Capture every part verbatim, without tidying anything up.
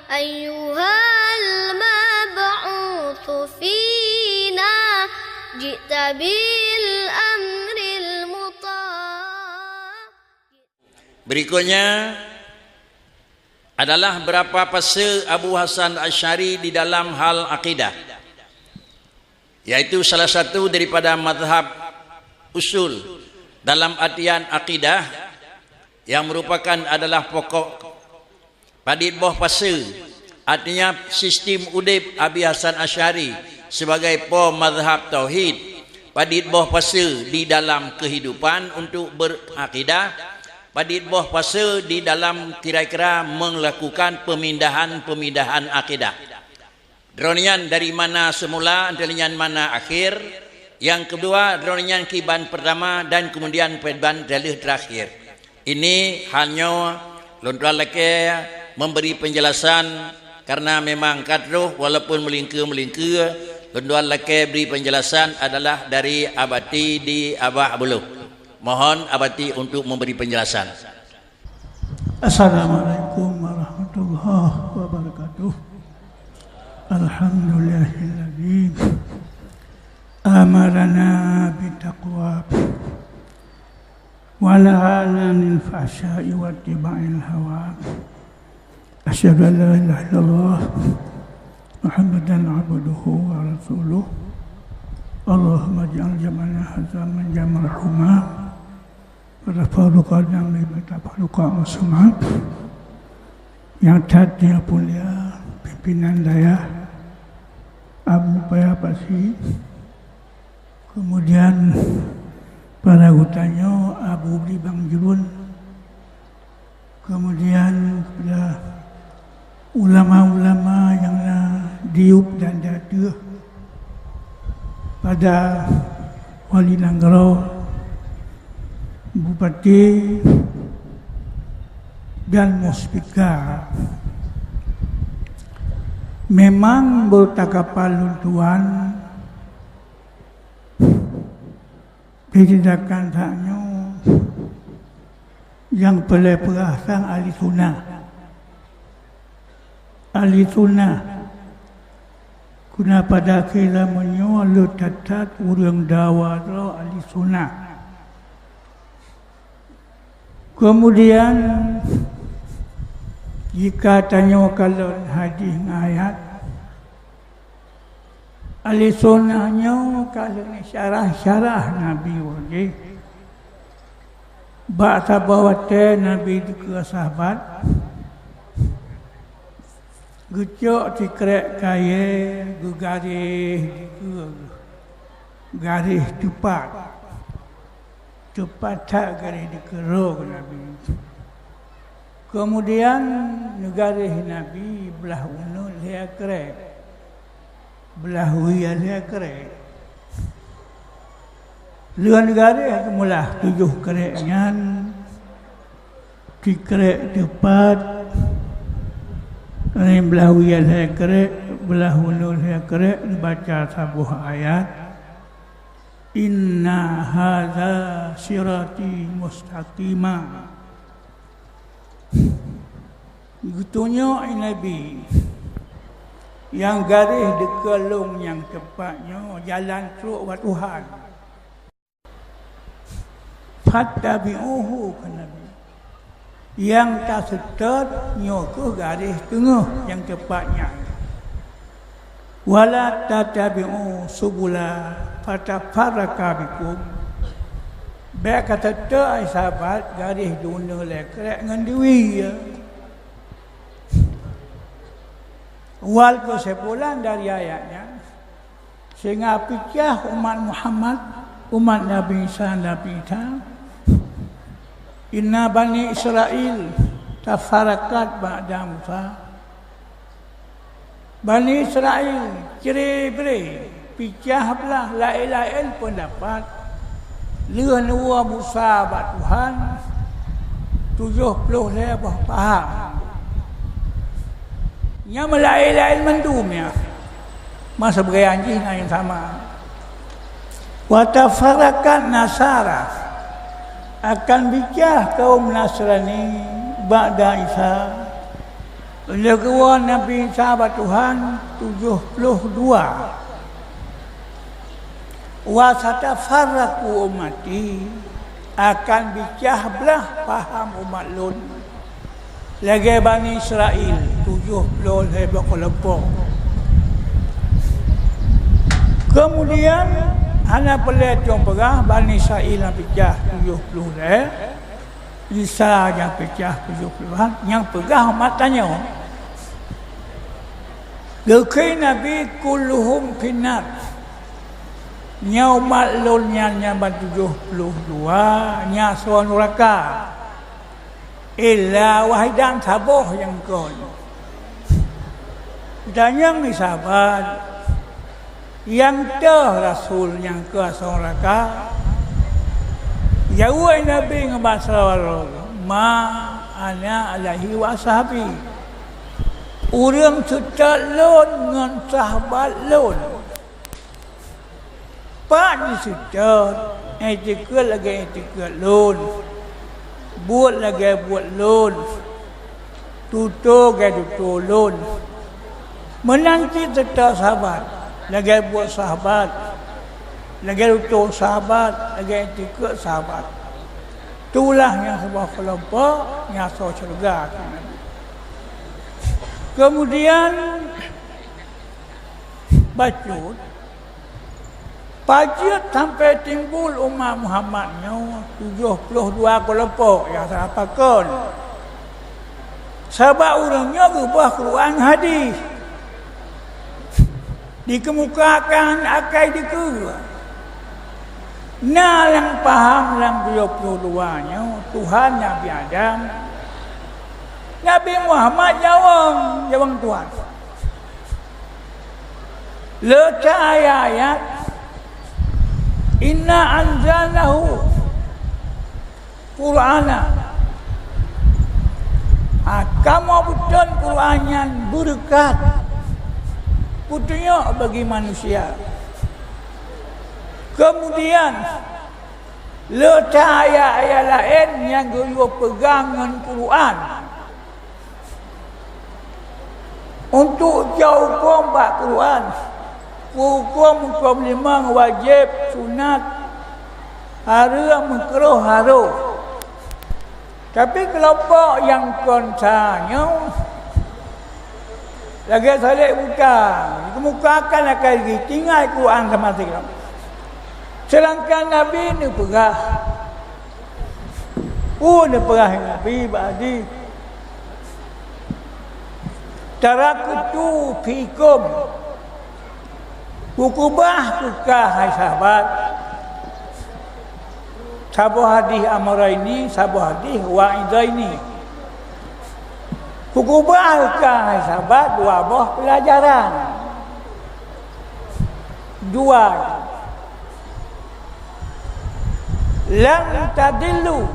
أيها المبعوث فينا جئت بالأمر المطاع. Berikutnya adalah berapa fase Abu Hasan Asy'ari di dalam hal akidah, yaitu salah satu daripada mazhab usul dalam artian akidah yang merupakan adalah pokok. Padit boh fase, artinya sistem udeb Abi Hasan Asy'ari sebagai po mazhab tauhid. Padit boh fase di dalam kehidupan untuk berakidah, padit boh fase di dalam kira-kira melakukan pemindahan-pemindahan akidah. Droeneuh nyan dari mana semula, droeneuh nyan mana akhir. Nyang keudua, droeneuh nyan kiban pertama dan kemudian kiban daleh terakhir. Ini hanya lôn tuan lakée memberi penjelasan karena memang ka troh walaupun meulingkeu-meulingkeu, lôn tuan lakée beri penjelasan adalah dari Abati di Abah Buluh. Mohon Abati untuk memberi penjelasan. Assalamualaikum warahmatullahi wabarakatuh. Alhamdulillahilladzi amarana bitaqwa wa nahana 'anil fahsya'i wattiba'il hawa. Asyhadu an la ilaha illallah Muhammadan abduhu wa rasuluh. Allahumma ij'al jam'ana hadza jam'an marhuma. Pada faruqana mimma tafaruqa usman. Yang that yang mulia pimpinan dayah Abu Paya Pasi, kemudian para geutanyoe Abu Bli Bang Jurun, kemudian kepada ulama-ulama nyang na diyueb dan di ateueh, pada wali nanggroe, bupati, dan muspika. Memang beureutakapa lôn tuan Di tindakan tanyoe nyang peureulée peurasaan ahli sunnah. Ahli sunnah, keureuna pada akhé zameun nyoe le that-that ureuëng dawa droe ahli sunnah. Keumudian, jika tanyoe kalon hadis ngon ayat, ahli sunnah nyoe ka lheueh syarah-syarah Nabi wajéh. Bak saboh watée Nabi dikeue sahabat, geucok sikrek kayée geugaréh dikeue garéh teupat. Teupat that garéh dikeue droe Nabi. Keumudian neugaréh Nabi blah uneuen lhée krek, blah wie lhée krek. Lheueh neugaréh geumeulah tujoh krek nyan, sikrek teupat, blah wie lhée krek, blah uneuen lhée krek, neubaca saboh ayat. Inna hadza sirati mustaqima. Geutunyok Nabi nyang garéh dikeue lôn nyang teupat nyoe jalan trok bak Tuhan. Fattabi'uhu, kheun Nabi. Nyang taseutôt nyoe kheueh garéh teungoh nyang teupat nyan. Wala tattabi'u subula fatafarraqa bikum. Bék kaseutôt, hai sahabat, garéh di uneuen lhée krek ngon wie. Wal keuseumpulon dari ayat nyan, sehingga picah umat Muhammad, umat Nabi Isa, Nabi Isa. Inna Bani Israil tafarraqat ba'da Musa. Bani Israil cre-bre, picah blah, laén-laén peundapat. Lheueh neuwoe Musa bak Tuhan, tujoh ploh lhée boh paham. Nyan meulaén-laén mandum nyan. Masa beuraya jih na nyang sama. Wa tafarraqan Nasara, akan picah kaum Nasrani ba'da Isa. Leugeue Nabi Isa bak Tuhan tujoh ploh dua. "Wa satafarraqu ummati," akan bicah blah paham umat lôn, lagée Bani Israel tujoh ploh lhée boh keulompok. Keumudian, hana peureulée tueng peugah Bani Israel nyang bicah tujoh ploh lhée, Isa nyang bicah tujoh ploh lhée, nyang peugah umat tanyoe. Geukheun Nabi, "Kulluhum finnar." Nyoe umat lôn nyan nyang ban tujoh ploh dua nyan asoe nuraka. Illa wahidan, saboh nyang kon. Tanyong sahabat, "Nyang toh rasul nyang keu asoe nuraka?" Jaweueb Nabi ngon basa lôn, "Ma ana alaihi wa ashabi." Ureuëng seutôt lôn ngon sahabat lôn. Pat jiseutôt, iktikeuet lagée iktikeuet lôn, buet lagée buet lôn, tutoe lagée tutoe lôn. Meunan cit seutôt sahabat, lagée buet sahabat, lagée tutoe sahabat, lagée iktikeuet sahabat. Tulah nyang saboh keulompok nyang asoe syeuruga. Keumudian, bacut, pajoh sampoe timbul umat Muhammad nyoe tujoh ploh dua keulompok nyang salah pakon. Sabab ureuëng nyoe geubah Quran hadis, dikeumukakan akai dikeue. Na nyang paham lam tujoh ploh dua nyoe Tuhan Nabi Adam, Nabi Muhammad nyawöng, nyawöng Tuhan. Le that ayat-ayat, "Inna anzalnahu Qur'ana." Ha, kamoe beutôi Quran nyan beureukat, peutunyok bagi manusia. Keumudian, le that ayat-ayat laén nyang geuyue peugah ngon Quran. Untuk jak huköm bak Quran, huköm-huköm limong wajéb, sunat, hareuem, meukruh, harôh. Tapi keulompok nyang kon sa nyoe lagée saleb buta, dikeumukakan akai jih, tinggai Quran sama sikula. Seudangkan Nabi neupeugah, Peue neupeugah Nabi bak hadis, "Taraktu fikum," kukeubah keu kah, hai sahabat, saboh hadis amraini, saboh hadis wa'izaini. Kukeubah keu kah, hai sahabat, dua boh peulajaran. Dua. Lan tadillu.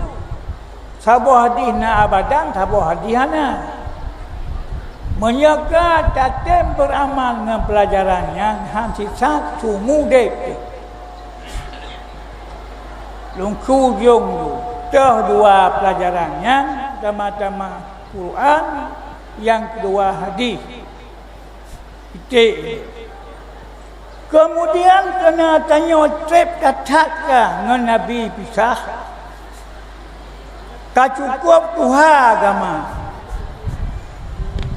Saboh hadis na abadan, saboh hadis hana. Meunyoe ka tatem beuramal ngon peulajaran nyan, han sisat seumudeb. Lungkujong toh dua peulajaran nyan, teuma-teuma Quran, nyang keudua hadis. Titik. Keumudian keuneuk tanyoe treb that-that ka ngon Nabi pisah, ka cukôp tuha agama.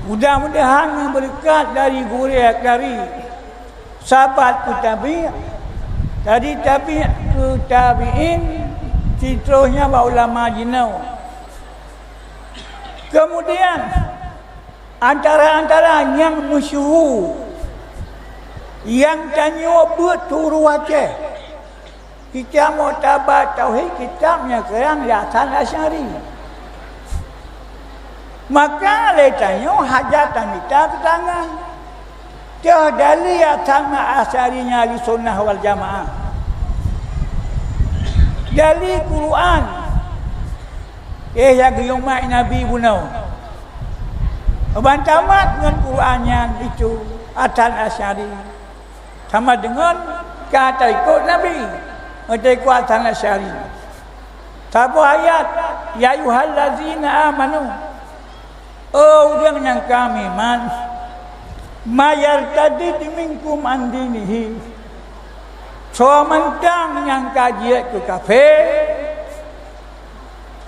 Mudah-mudahan ngon beureukat dari gurée, dari sahabat keu tabi', dari tabi' keu tabi'in, sitroh nyan bak ulama jinoe. Keumudian, antara-antara nyang meusyeuhu nyang tanyoe beuet turoh Aceh, kitab Muktabar Tauhid, kitab nyang karang lé Hasan Asy'ari. Maka lé tanyoe hajat tamita teutangan. Toh dali asai Asy'ari nyan Ahli Sunnah wal Jamaah. Dali Quran. Eh, nyang geuyue mat Nabi bunoe. Ban tamat ngon Quran nyan itu Hasan Asy'ari. Sama deungon ka taikot Nabi, meuteukot Hasan Asy'ari. Saboh ayat, "Ya ayyuhallazina amanu." Oh ureuëng nyang ka meuiman, may yartadid minkum an dinihi, soe mantong nyang ka jeuet keu kafé,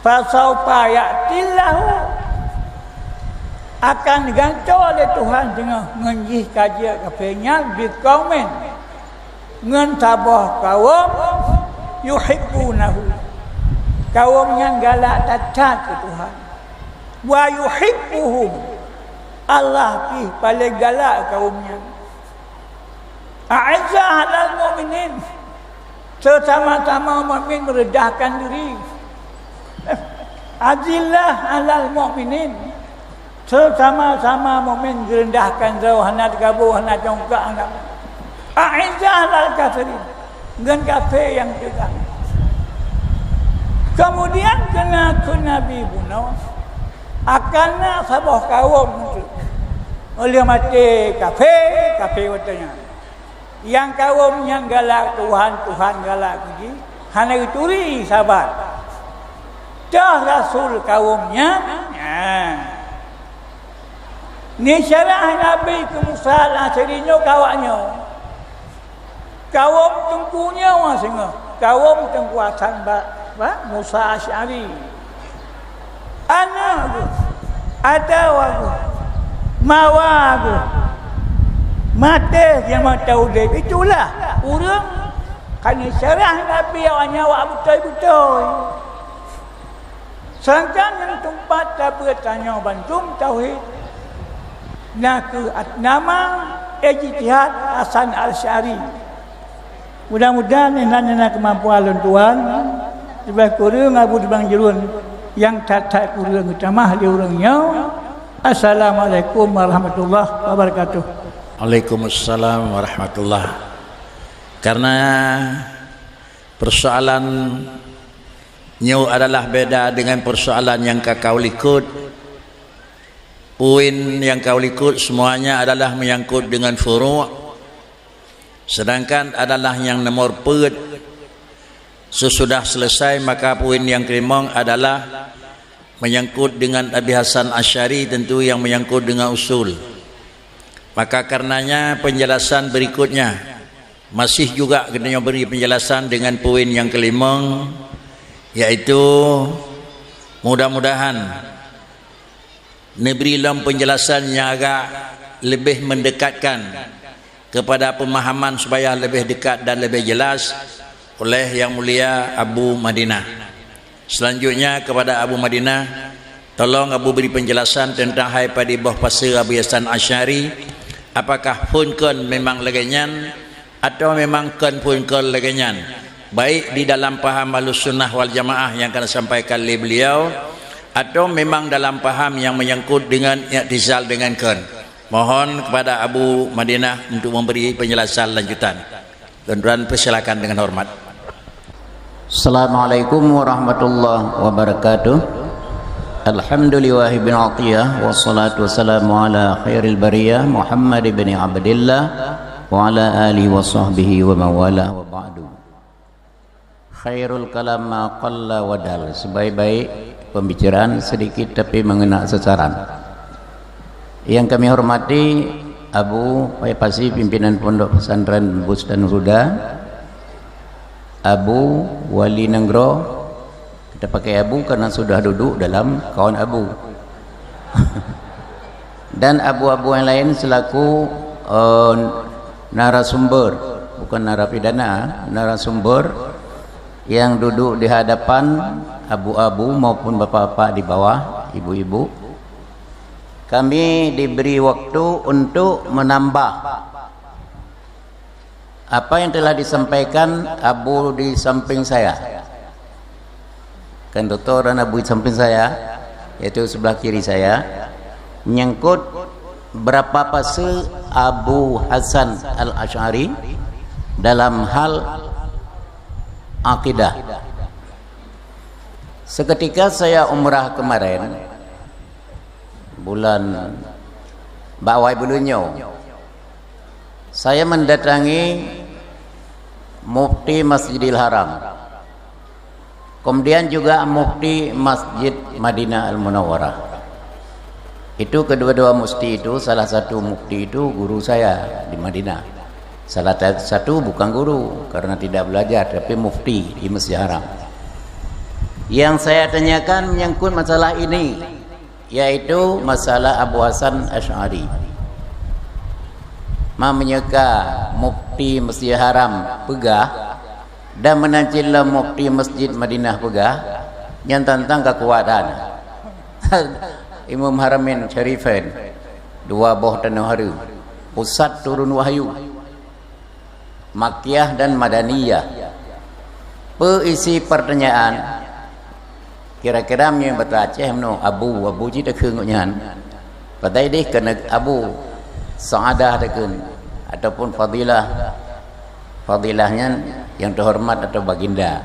fasaufa ya'tillahu, akan gantoe lé Tuhan teungoh ngon jih ka jeuet kafé nyan, biqaumin, ngon saboh kawöm, yuhibbunahu, kawöm nyan galak that-that keu Tuhan, wa yuhibbuhum, Allah pih paleng galak kawöm nyan. A'izzah alal mu'minin, seusama-sama mukmin meurendahkan diri. Azillah alal mu'minin, seusama-sama mukmin geureundahkan droe, hana teugabo, hana congkak, hana. A'izzah alal kafirin, ngon kafé nyang teugang. Kemudian keunan keu Nabi bunoe akan na saboh kawöm teuk. Óh lheueh maté kafé, kafé watée nyan. Nyang kawöm nyang galak Tuhan, Tuhan galak keu jih, hana geuturi sabat. Toh rasul kawöm nyan, nyan. Neusyarah Nabi keu Musa Al-Asy'ari nyoe keu awak nyoe. Kawöm teungku nyoe singoh, kawöm Teungku Hasan ba, ba Musa Asy'ari. Aneuk geuh, atawa geuh, mawa geuh, maté nyang mantong udeb. Itulah ureuëng ka neusyarah Nabi awak nyan awak beutôi-beutôi. Seudangkan nyang teumpat tabeuet tanyoe bandum tauhid, na kheueh at-, nama ijtihad Hasan Asy'ari. Mudah-mudahan inan nyang na keumampuan lôn tuan, leubeh kureueng Abu Tubang Jurun nyang that-that kureueng geutamah lé ureuëng nyoe. Assalamualaikum warahmatullahi wabarakatuh. Waalaikumsalam warahmatullah. Karena persoalan nyoe adalah beda dengan persoalan nyang ka kalikot. Poin nyang kalikot semuanya adalah menyangkut dengan furu'. Sedangkan adalah nyang nomor peuet, sesudah selesai, maka poin nyang keulimong adalah menyangkut dengan Abi Hasan Asy'ari, tentu yang menyangkut dengan usul. Maka karenanya penjelasan berikutnya masih juga geutanyoe beri penjelasan dengan poin nyang keulimong, yaitu mudah-mudahan neubri lom penjelasan nyang agak leubeh mendekatkan kepada pemahaman supaya leubeh dekat dan leubeh jelas oleh Yang Mulia Abu Madinah. Selanjutnya kepada Abu Madinah, tolong Abu beri penjelasan tentang hai padub boh paseue Abu Hasan Asy'ari, apakah phon kon memang lagée nyan atau memang kon phon kon lagée nyan, baik di dalam paham Ahlussunnah wal Jamaah nyang ka disampaikan lé beliau, atau memang dalam paham nyang menyangkut dengan i'tizal dengan kon. Mohon kepada Abu Madinah untuk memberi penjelasan lanjutan. Tuan-tuan persilakan dengan hormat. Assalamualaikum warahmatullahi wabarakatuh. Alhamdulillahirabbil atiyah, wassalatu wassalamu ala khairil bariyah Muhammad ibni Abdillah wa ala alihi wa sahbihi wa mawala, wa ba'du. Khairul kalam ma qalla wa dal. Sebaik-baik pembicaraan sedikit tapi mengena sasaran. Yang kami hormati Abu Pai Pasi, pimpinan Pondok Pesantren Bustan Huda, Abu Wali Nanggroe, kita pakai Abu karena sudah duduk dalam kawan Abu. Dan abu-abu yang lain selaku, eh, narasumber, bukan narapidana, narasumber yang duduk di hadapan abu-abu maupun bapak-bapak di bawah, ibu-ibu. Kami diberi waktu untuk menambah apa yang telah disampaikan Abu di samping saya. Kan doktor dan Abu di samping saya, yaitu sebelah kiri saya, menyangkut berapa paseue Abu Hasan Al-Asy'ari dalam hal akidah. Seketika saya umrah kemarin, bulan bak awai buleuen nyoe, saya mendatangi Mufti Masjidil Haram, kemudian juga Mufti Masjid Madinah Al-Munawwarah. Itu kedua-dua mufti itu, salah satu mufti itu guru saya di Madinah. Salah ta-, satu bukan guru karena tidak belajar, tapi mufti di Masjid Haram. Yang saya tanyakan menyangkut masalah ini, yaitu masalah Abu Hasan Asy'ari. Ma meunyoe ka mufti Masjid Haram peugah, dan meunan cit lom mufti Masjid Madinah peugah, nyan tantang keukuatan Imam Haramain Syarifain, dua boh tanoh hareuem, pusat turun wahyu, Makkiyah dan Madaniyah. Peu isi pertanyaan? Kira-kira meunyoe bata Aceh meunoe, Abu, Abu jih takheun ngon nyan. Padahai deh keuneuk Abu Sa'adah takheun, ataupun Fadilah. Fadilah nyan yang terhormat atau baginda.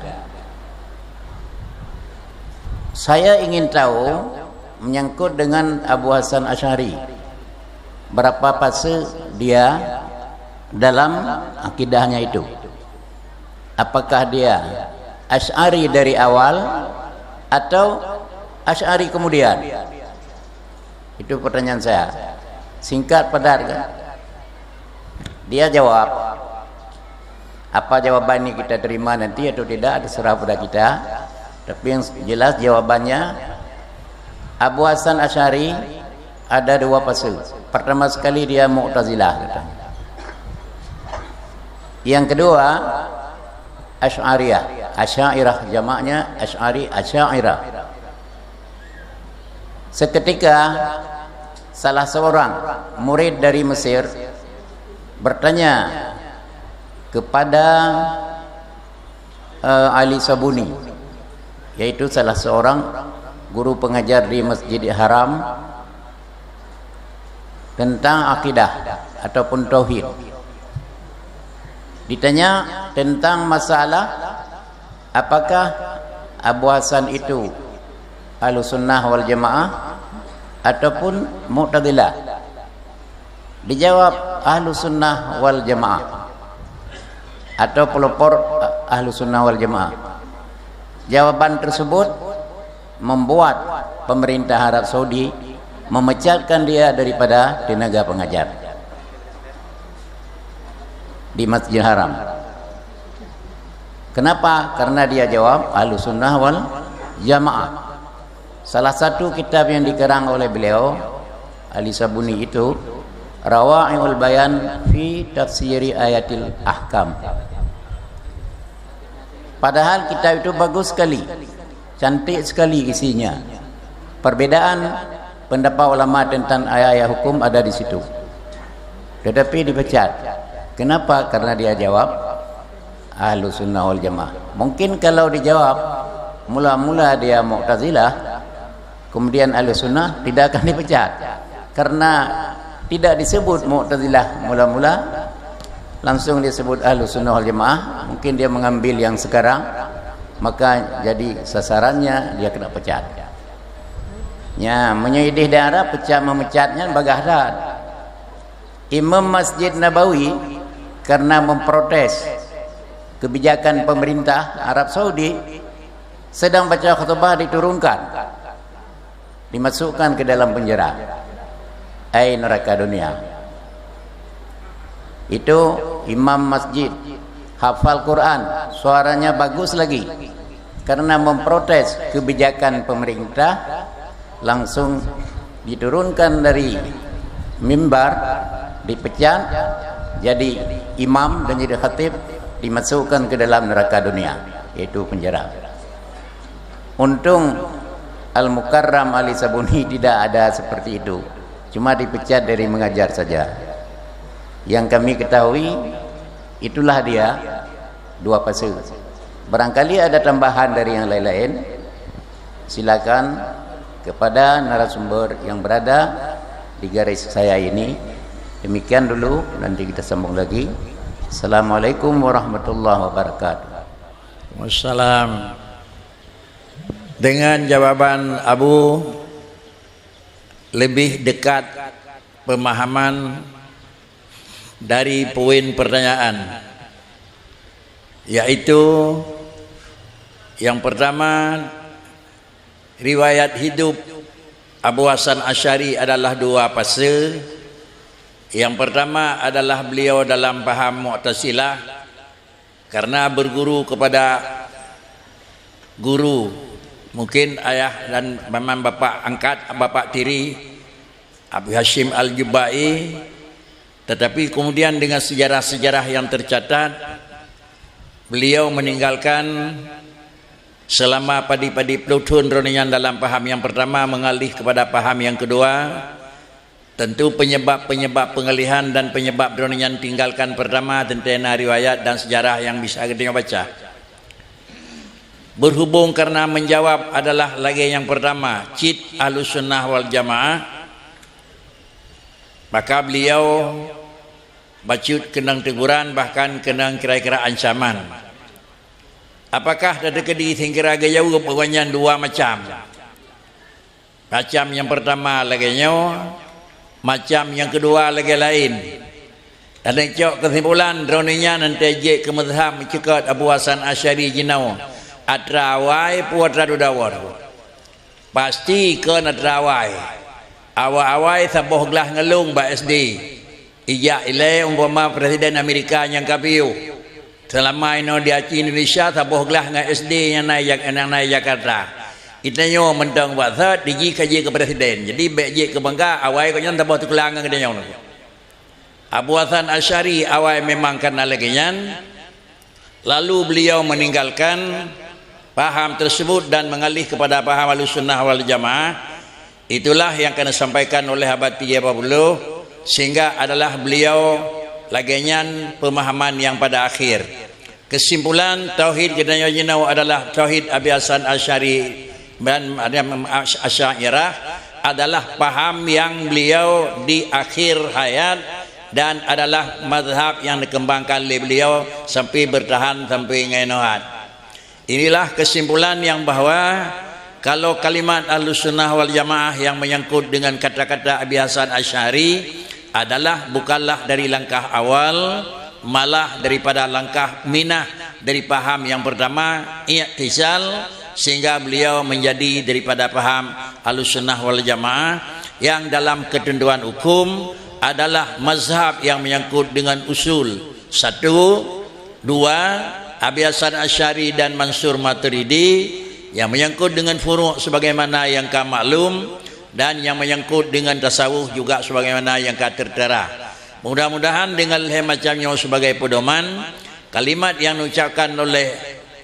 Saya ingin tahu menyangkut dengan Abu Hasan Asy'ari. Berapa fase dia dalam akidahnya itu? Apakah dia Asy'ari dari awal atau Asy'ari kemudian? Itu pertanyaan saya. Singkat padat kan? Dia jawab. Apa jawaban ini kita terima nanti atau tidak, terserah pada kita. Tapi yang jelas jawabannya, Abu Hasan Asy'ari ada dua fase. Pertama sekali dia Mu'tazilah, kata. Yang kedua, Asy'ariyah. Asy'ariyah, jamaknya Asy'ari, Asy'ariyah. Seketika, salah seorang murid dari Mesir bertanya kepada, eh, Ali Sabuni, yaitu salah seorang guru pengajar di Masjidil Haram, tentang akidah ataupun tauhid. Ditanya tentang masalah apakah Abu Hasan itu Ahlussunnah wal Jamaah ataupun Mu'tazilah. Dijawab, Ahlussunnah wal Jamaah, atau pelopor Ahlussunnah wal Jamaah. Jawaban tersebut membuat pemerintah Arab Saudi memecatkan dia daripada tenaga pengajar di Masjid Haram. Kenapa? Karena dia jawab Ahlussunnah wal Jamaah. Salah satu kitab yang dikarang oleh beliau, Ali Sabuni itu, Rawa'iul Bayan fi Tafsiri Ayatil Ahkam. Padahal kitab itu bagus sekali, cantik sekali isinya. Perbedaan pendapat ulama tentang ayat-ayat hukum ada di situ. Tetapi dipecat. Kenapa? Karena dia jawab Ahlussunnah wal Jamaah. Mungkin kalau dijawab mula-mula dia Mu'tazilah, kemudian Ahlussunnah, tidak akan dipecat. Karena tidak disebut Mu'tazilah mula-mula, langsung disebut Ahlussunnah wal Jamaah. Mungkin dia mengambil yang sekarang, maka jadi sasarannya dia kena pecat. Ya, meunyoe idéh daerah pecat memecat nyan bagaih that. Imam Masjid Nabawi karena memprotes kebijakan pemerintah Arab Saudi sedang baca khutbah diturunkan, dimasukkan ke dalam penjara, ai neraka dunia. Itu imam masjid, hafal Quran, suaranya bagus lagi. Karena memprotes kebijakan pemerintah, langsung diturunkan dari mimbar, dipecat, jadi imam dan jadi khatib, dimasukkan ke dalam neraka dunia, yaitu penjara. Untung Al-Mukarram Ali Sabuni tidak ada seperti itu. Cuma dipecat dari mengajar saja. Yang kami ketahui, itulah dia, dua fase. Barangkali ada tambahan dari yang lain-lain, silakan kepada narasumber yang berada di garis saya ini. Demikian dulu, nanti kita sambung lagi. Assalamualaikum warahmatullahi wabarakatuh. Wassalam. Dengan jawaban Abu lebih dekat pemahaman dari poin pertanyaan, yaitu yang pertama, riwayat hidup Abu Hasan Asy'ari adalah dua fase. Yang pertama adalah beliau dalam paham Mu'tazilah karena berguru kepada guru, mungkin ayah dan memang bapak angkat, bapak tiri, Abu Hasyim Al-Jubba'i, tetapi kemudian dengan sejarah-sejarah yang tercatat, beliau meninggalkan selama padi-padi puluh thon droeneuh nyan dalam paham yang pertama mengalih kepada paham yang kedua. Tentu penyebab-penyebab pengalihan dan penyebab droeneuh nyan tinggalkan pertama teuntée na riwayat dan sejarah yang bisa geutanyoe baca. Berhubung karena menjawab adalah lagée nyang pertama, cit Ahlussunnah wal Jamaah, maka beliau bacut keunong teguran, bahkan keunong kira-kira ancaman. Apakah tateukeudi sehingga geujaweueb awaknyan dua macam? Macam nyang pertama lagée nyoe, macam nyang keudua lagée laén. Dan cok keusimpulan, droeneuh nyan teuh jeuet keu mazhab meucukot Abu Hasan Asy'ari jinoe, atra awai peue atra dudoe. Pasti kon atra awai. Awai-awai saboh glah ngeulong bak S D. Ijak ilée umpama Presiden Amerika nyang ka piôh. Seulama inoe di aci Indonesia saboh glah ngon S D nyang na jak-, nyang na Jakarta. Geutanyoe mantong bak that, diji ka jeuet keu presiden. Jadi bék jeuet keu bangga, awai gobnyan saboh teukulang ngon geutanyoe. Abu Hasan Asy'ari awai memang kana lagée nyan. Lalu beliau meninggalkan paham tersebut dan mengalih kepada paham Ahlussunnah wal Jamaah. Itulah yang akan disampaikan oleh Abati Jababullah, sehingga adalah beliau lagée nyan pemahaman yang pada akhir. Kesimpulan, tauhid geutanyoe jinoe adalah tauhid Abi Hasan Asy'ari dan Asy'ariyah adalah paham yang beliau di akhir hayat dan adalah mazhab yang dikembangkan lé beliau sampai bertahan sampai ngai nohat. Inilah kesimpulan yang bahwa kalau kalimat Ahlussunnah wal Jamaah yang menyangkut dengan kata-kata Abi Hasan Asy'ari adalah bukanlah dari langkah awal, malah daripada langkah minah dari paham yang pertama, i'tizal, sehingga beliau menjadi daripada paham Ahlussunnah wal Jamaah yang dalam ketentuan hukum adalah mazhab yang menyangkut dengan usul. Satu, dua, Abi Hasan Asy'ari dan Mansur Maturidi, yang menyangkut dengan furu' sebagaimana yang ka maklum, dan yang menyangkut dengan tasawuf juga sebagaimana yang ka tertera. Mudah-mudahan dengan lhée macam nyoe sebagai pedoman, kalimat yang diucapkan oleh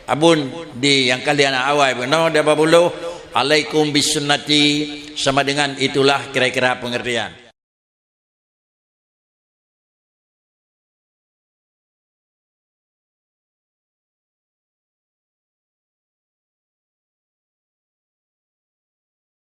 Abun di nyang kali anak awai bunoe dua babuluh, "Alaikum bisunnati," sama dengan itulah kira-kira pengertian.